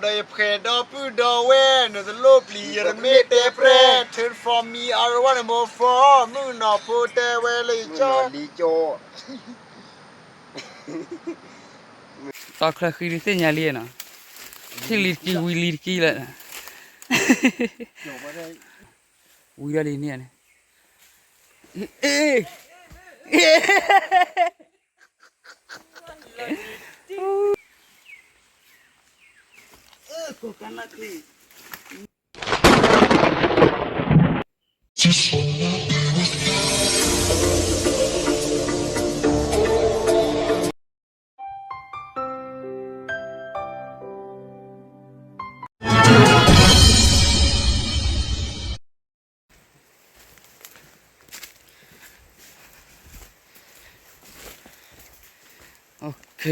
ဒီးယဖှဲးဒီပုၢ်ဒီးဝဲၢ် နတလိၣ်ပျံၤယတမ့ၢ်တဲပြဲၢ် turn for me အရဝၣ်န့ၣ်မိၢ်ဖီ မုၣ်ကနီၤဖိတဲဝဲလၢယကၠီ တီချၢဃံဒုးသ့ၣ်ညါလံနီၤ, ထံၣ်လံတကံဝ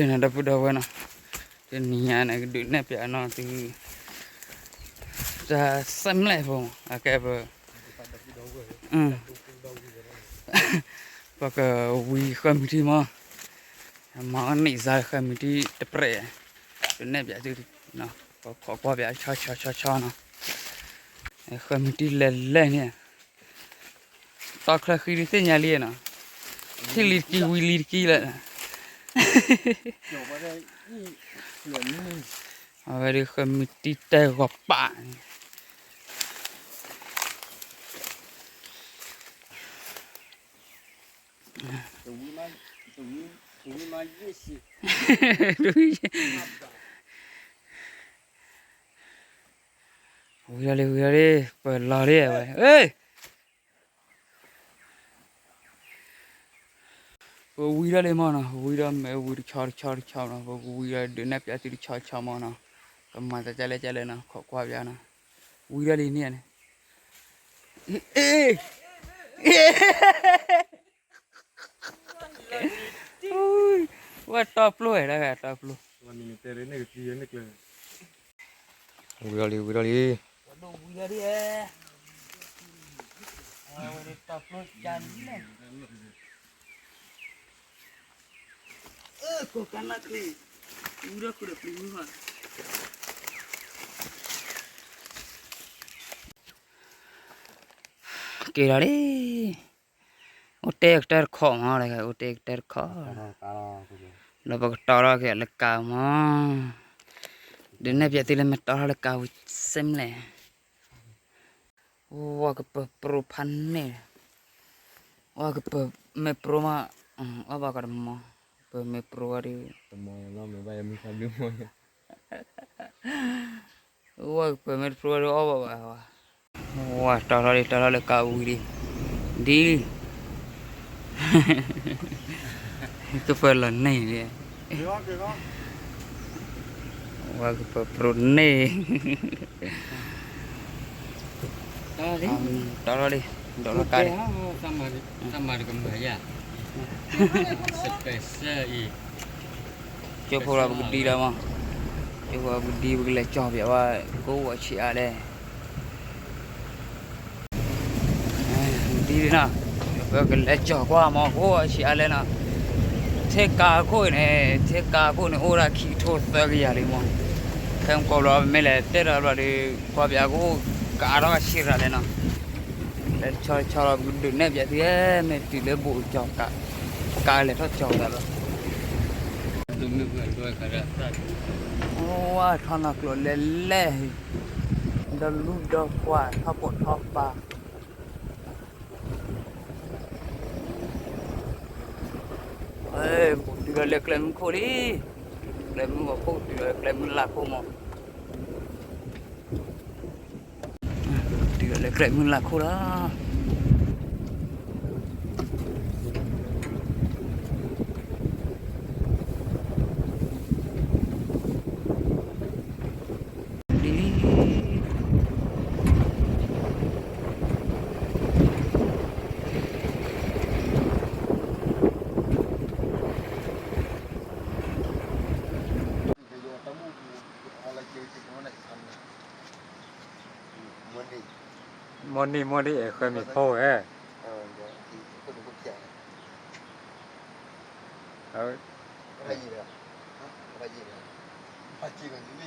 ံလံတကံလၢာ်, ဝံထီၣ်လံန့ၣ်န့ၣ်, အ့ၣ်, ဒီပုၢ်ဒီဝဲၢ်နီၤ, တနံၤညါန့ၣ် ကဒုးနဲၣ်ပၠးနီၤသု, တၢ်စဲးမလဲၣ်ဖိ, အကဲပ ပကဝံဃၢမံၤထံမး, မၤအီၣ်န့ၢ်စါဃၢမံၤထံတပြဲး, ဒုးနဲၣ်ပၠးသု, ပခိးကွၢ်ပၠးဆီဆီဆီဆီနီၤ, ဃၢမံၤထံလဲၤလဲၣ်န့ၣ်, တီချၢဃံဒုးသ့ၣ်ညါလံနီၤ, ထံၣ်လံတကံဝံလံတကံလၢာ်, အဝဲဒုးဃၢမံၤထံတဲဂီၤပာ်န့ၣ် ဝံၤလီၤလံ ဝံၤလီၤလံ ပလီၤလံဝဲ, ပဝံၤလီၤလံမးနီၤ, ဝံၤဒီးမ့ၢ်ဝံၤတဆီတဆီတဆီနီၤ, ပကဝံၤဒီးဒုးနဲၣ်ပၠးသုတဆီတဆီမးနီၤ, ကမၤတၢ်ကလဲၣ်ကလဲၣ်နီၤ, ခိးကွၢ်ပၠးနီၤ, ဝံၤလီၤလံန့ၣ်န့ၣ် ဝဲတီပျိဝဲဒၣ်ဝဲတီပျိ, ဝံၤလီၤလံ ဝံၤလီၤလံ, ဝံၤလီၤလံ, က့ၤလီၤလံ, အိၣ်တဲကတၢၢ်တခီမး, အိၣ်တဲကတၢၢ်တခီ, ဒီးပကတီထီၣ်က့ၤလၢကါမး, ဒုးနဲၣ်ပၠးသုလၢမ့ၢ်တီထီၣ်လၢကါဝံၤစဲးမလဲၣ်, ဝဲကပၢၤပြိဖးန့ၣ်, ဝဲကပၢၤမ့ၢ်ပြိမး, အီၣ်ဘၣ်ကီးတမီၤ, ပမ့ၢ်ပြိဝဲဒုး, ဝဲကပၢၤမ့ၢ်တပြိဝဲဒုးအီၣ်ဘၣ်ဘၣ်ဝဲ, ဝဲတီထီၣ်လံ တီထီၣ်လၢကါဝံၤလံ, ဒ် ကပၢၤလီၤန့ၢ်လံ, ဝဲကပၢၤပြိန့ၢ်, တီထီၣ်လံ, ဒိးလီၤကါလံ, ကၠိဖိလီၤပကဒံလီၤမး, ကၠိဖိပကဒံ ပကလဲၤကၠီၣ်ပၠးဝဲ ကိးဝဲဆံးအါလဲၣ် ဒ်နီၤ, ပကလဲၤကၠီၣ်ကွၢ်မး ကိးဝဲဆံးအါလဲၣ်နီၤ, ထဲကါခိၣ်န့ၣ် ထဲကါခိၣ်န့ၣ် အိၣ်ဒၣ်ခံကထိသၢကယၤလံမး, ဖဲမကိးဘျီ ပမ့ၢ်လဲၤတဲဒီးဘျီဒီး ကွၢ်ပၠးကအိၣ်ကးထီၣ်ဆံးရၤလဲၣ်နီၤ, လဲၤဆီဆီလီၤ ပကဒုးနဲၣ်ပၠးသု မ့ၢ်တုၤလၢဘူးကၠီၣ်ကး, ကါလဲၤထီၣ်ကၠီၣ်သးလီၤ ဝဲထီၣ်နီၢ်ကျိၤလဲၤလဲၣ်, ဒီလူဒီပှၢ်ထီၣ်ပိာ်ထီၣ်ပၤ, တုၤလီၤလၢကျဲမုၢ်ခိၣ်လံ, ကျဲမုၢ်ဂီၤခိၣ် တုၤလီၤလၢကျဲမုၢ်လၢ်ခိၣ်မး, တုၤလီၤလၢကျဲမုၢ်လၢ်ခိၣ်လီၤ. မီၢ်နံၣ် မီၢ်နံၣ် အဲၣ်ဃၢမံၤဖိဝဲ, အဝဲ, အဝဲ,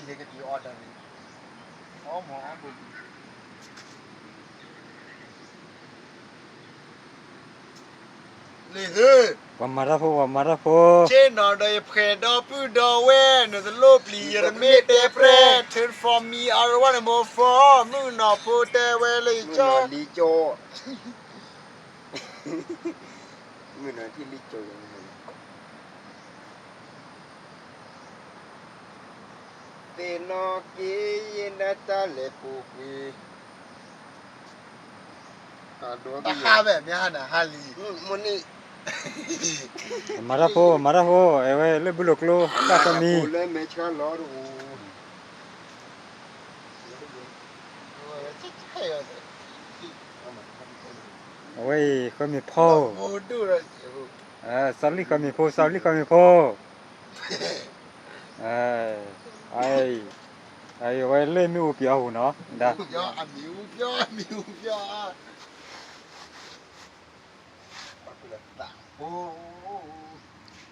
ယကဒုးအီၣ်တၢ်န့ၣ်, အီမီၤအီဘိ, လံဟ့, ပှၤမၤတၢ်ဖိ ပှၤမၤတၢ်ဖိ, ဆ့ၣ်နီၤဒီးယဖှဲးဒီပုၢ်ဒီဝဲၢ်, နတလိၣ်ပျံၤယတမ့ၢ်တဲပြဲၢ်, turn for me, I want more for, မုၣ်ကနီၤဖိတဲဝဲလၢယ ကၠီ လံကၠီ, မုၣ်ကနီၤထံၣ်လံကၠီ, သ့ၣ်နီၣ်က့ၤယဲဒၣ်တၢ်လဲၤပူၤကွံာ်, တဟါဘၣ် မ့ၢ်ဟါနၤဟါလံ, မုၢ်နံၤ, မၤတၢ်ဖိ မၤတၢ်ဖိ, အဝဲလၢဘုလိၤကျိ တၢ်သၢမံၤ, လၢမဲာ်ဆှးလီၤတအိၣ်, အဝဲအံၤ ဃၢမံၤဖိ, စီၤလံဃၢမံၤဖိ စီၤလံဃၢမံၤဖိ, အဝဲလၢမ့ၣ်အူပံၤအီၣ်ဟူနီၤ, ဒၣ်, မ့ၣ်အူပံၤ,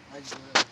မ့ၣ်အူပံၤ,